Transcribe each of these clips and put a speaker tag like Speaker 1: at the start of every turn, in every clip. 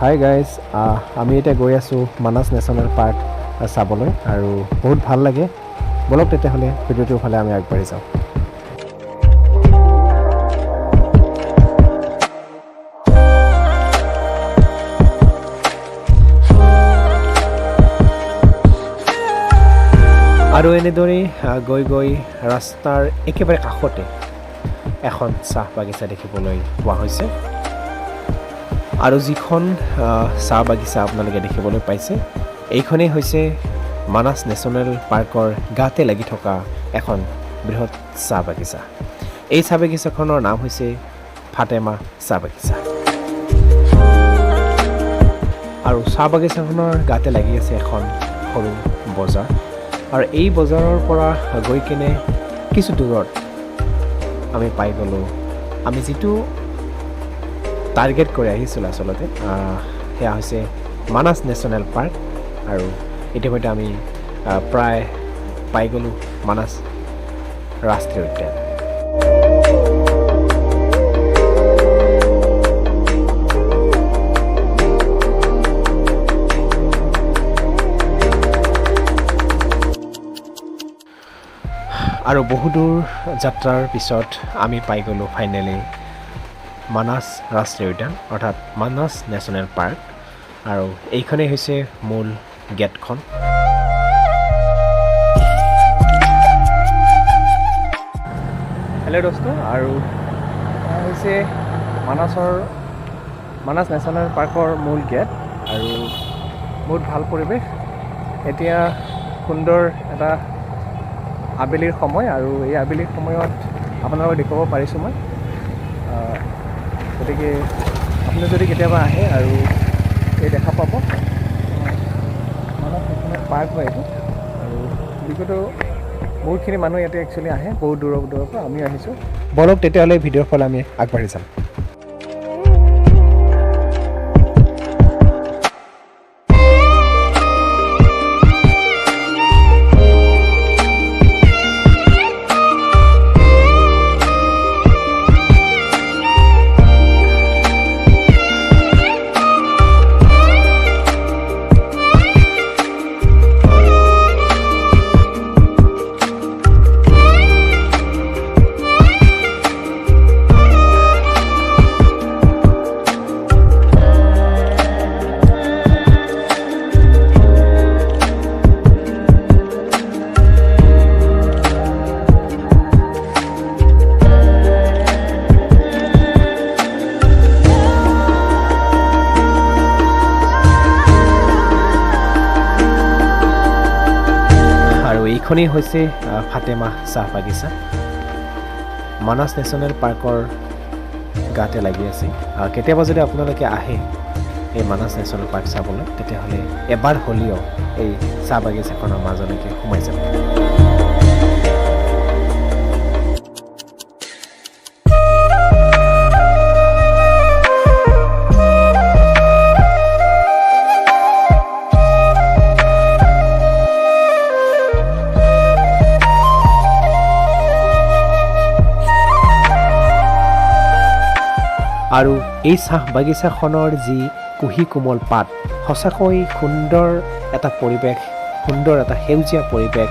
Speaker 1: Hi guys, আমি এতিয়া গৈ আছোঁ মানাছ নেশ্যনেল পাৰ্ক চাবলৈ আৰু বহুত ভাল লাগে। ব'লক তেতিয়াহ'লে ভিডিঅ'টোৰ ফালে আমি আগবাঢ়ি যাওঁ। আৰু এনেদৰেই গৈ গৈ ৰাস্তাৰ একেবাৰে কাষতে এখন চাহ বাগিচা দেখিবলৈ পোৱা হৈছে। আৰু যিখন চাহ বাগিচা আপোনালোকে দেখিবলৈ পাইছে, এইখনেই হৈছে মানাছ নেশ্যনেল পাৰ্কৰ গাতে লাগি থকা এখন বৃহৎ চাহ বাগিচা। এই চাহ বাগিচাখনৰ নাম হৈছে ফাতেমা চাহ বাগিচা। আৰু চাহ বাগিচাখনৰ গাতে লাগি আছে এখন সৰু বজাৰ। আৰু এই বজাৰৰ পৰা গৈ কিনে কিছু দূৰত আমি পাই গ'লোঁ আমি যিটো টাৰ্গেট কৰি আহিছিলোঁ আচলতে, সেয়া হৈছে মানাছ নেশ্যনেল পাৰ্ক। আৰু ইতিমধ্যে আমি প্ৰায় পাই গ'লোঁ মানাছ ৰাষ্ট্ৰীয় উদ্যান। আৰু বহুদূৰ যাত্ৰাৰ পিছত আমি পাই গ'লোঁ ফাইনেলি মানাছ ৰাষ্ট্ৰীয় উদ্যান, অৰ্থাৎ মানাছ নেশ্যনেল পাৰ্ক। আৰু এইখনেই হৈছে মূল গেটখন। হেল্ল' দোস্ত, আৰু এয়া হৈছে মানাছ নেশ্যনেল পাৰ্কৰ মূল গেট। আৰু বহুত ভাল পৰিৱেশ। এতিয়া সুন্দৰ এটা আবেলিৰ সময় আৰু এই আবেলিৰ সময়ত আপোনালোকক দেখুৱাব পাৰিছোঁ মই। গতিকে আপুনি যদি কেতিয়াবা আহে আৰু এই দেখা পাব, মানাছ নেশ্যনেল পাৰ্ক হয় এইটো। আৰু বিগত বহুতখিনি মানুহ ইয়াতে একচুৱেলি আহে, বহুত দূৰৰ দূৰৰ পৰা। আমিও আহিছোঁ। ব'লক তেতিয়াহ'লে ভিডিঅ'ৰ ফালে আমি আগবাঢ়ি যাম। আৰু এইখনেই হৈছে ফাতেমা চাহ বাগিচা, মানাছ নেশ্যনেল পাৰ্কৰ গাতে লাগি আছে। কেতিয়াবা যদি আপোনালোকে আহে এই মানাছ নেশ্যনেল পাৰ্ক চাবলৈ, তেতিয়াহ'লে এবাৰ হ'লেও এই চাহ বাগিচাখনৰ মাজলৈকে সোমাই যাব। আৰু এই চাহ বাগিচাখনৰ যি কুঁহি কোমল পাত, সঁচাকৈ সুন্দৰ এটা পৰিৱেশ, সুন্দৰ এটা সেউজীয়া পৰিৱেশ,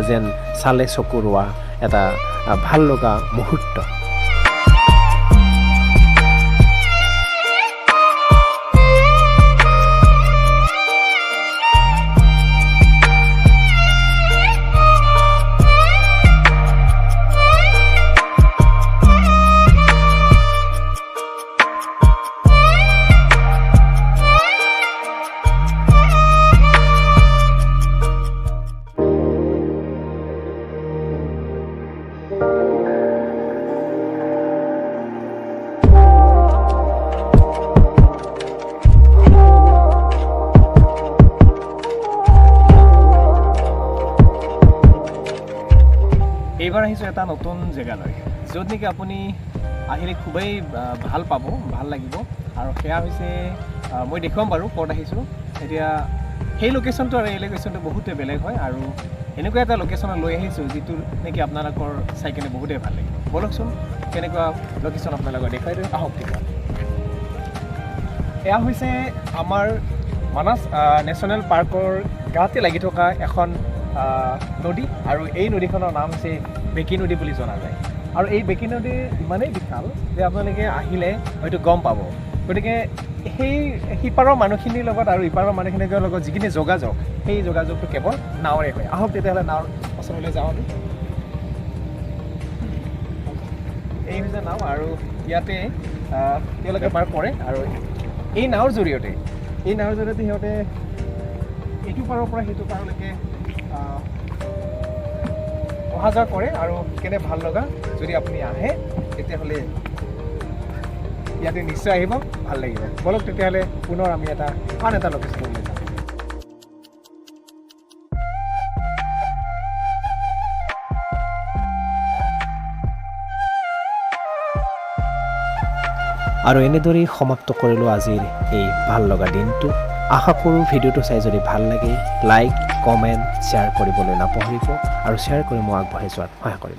Speaker 1: যেন চালে চকু ৰোৱা এটা ভাল লগা মুহূৰ্ত। এইবাৰ আহিছোঁ এটা নতুন জেগালৈ, য'ত নেকি আপুনি আহিলে খুবেই ভাল পাব, ভাল লাগিব। আৰু সেয়া হৈছে, মই দেখুৱাম বাৰু ক'ত আহিছোঁ। এতিয়া সেই লোকেশ্যনটো আৰু এই লোকেশ্যনটো বহুতেই বেলেগ হয় আৰু এনেকুৱা এটা লোকেশ্যনত লৈ আহিছোঁ যিটো নেকি আপোনালোকৰ চাই কিনে বহুতেই ভাল লাগিব। ব'লকচোন, কেনেকুৱা লোকেশ্যন আপোনালোকক দেখুৱাই দিওঁ, আহক তেতিয়াহ'লে। এয়া হৈছে আমাৰ মানাছ নেশ্যনেল পাৰ্কৰ গাতে লাগি থকা এখন নদী আৰু এই নদীখনৰ নাম হৈছে বেকী নদী বুলি জনা যায়। আৰু এই বেকী নদী ইমানেই বিশাল যে আপোনালোকে আহিলে হয়তো গম পাব। গতিকে সেই সিপাৰৰ মানুহখিনিৰ লগত আৰু ইপাৰৰ মানুহখিনিৰ লগত যিখিনি যোগাযোগ, সেই যোগাযোগটো কেৱল নাৱেৰে হয়। আহক তেতিয়াহ'লে নাৱৰ ওচৰলৈ যাওঁ আমি। এই হৈছে নাও আৰু ইয়াতে তেওঁলোকে পাৰ কৰে আৰু এই নাৱৰ জৰিয়তে সিহঁতে এইটো পাৰৰ পৰা সেইটো পাৰলৈকে অহা যোৱা কৰে। আৰু কেনে ভাল লগা, যদি আপুনি আহে তেতিয়াহ'লে ইয়াতে নিশ্চয় আহিব, ভাল লাগিব। ব'লক তেতিয়াহ'লে পুনৰ আমি আন এটা লোকেশ্যনলৈ যাওঁ। আৰু এনেদৰেই সমাপ্ত কৰিলোঁ আজিৰ এই ভাল লগা দিনটো। আশা কৰোঁ ভিডিঅ'টো চাই যদি ভাল লাগে, লাইক, কমেণ্ট, শ্বেয়াৰ কৰিবলৈ নাপাহৰিব আৰু শ্বেয়াৰ কৰি মোক আগবঢ়াই যোৱাত সহায় কৰিব।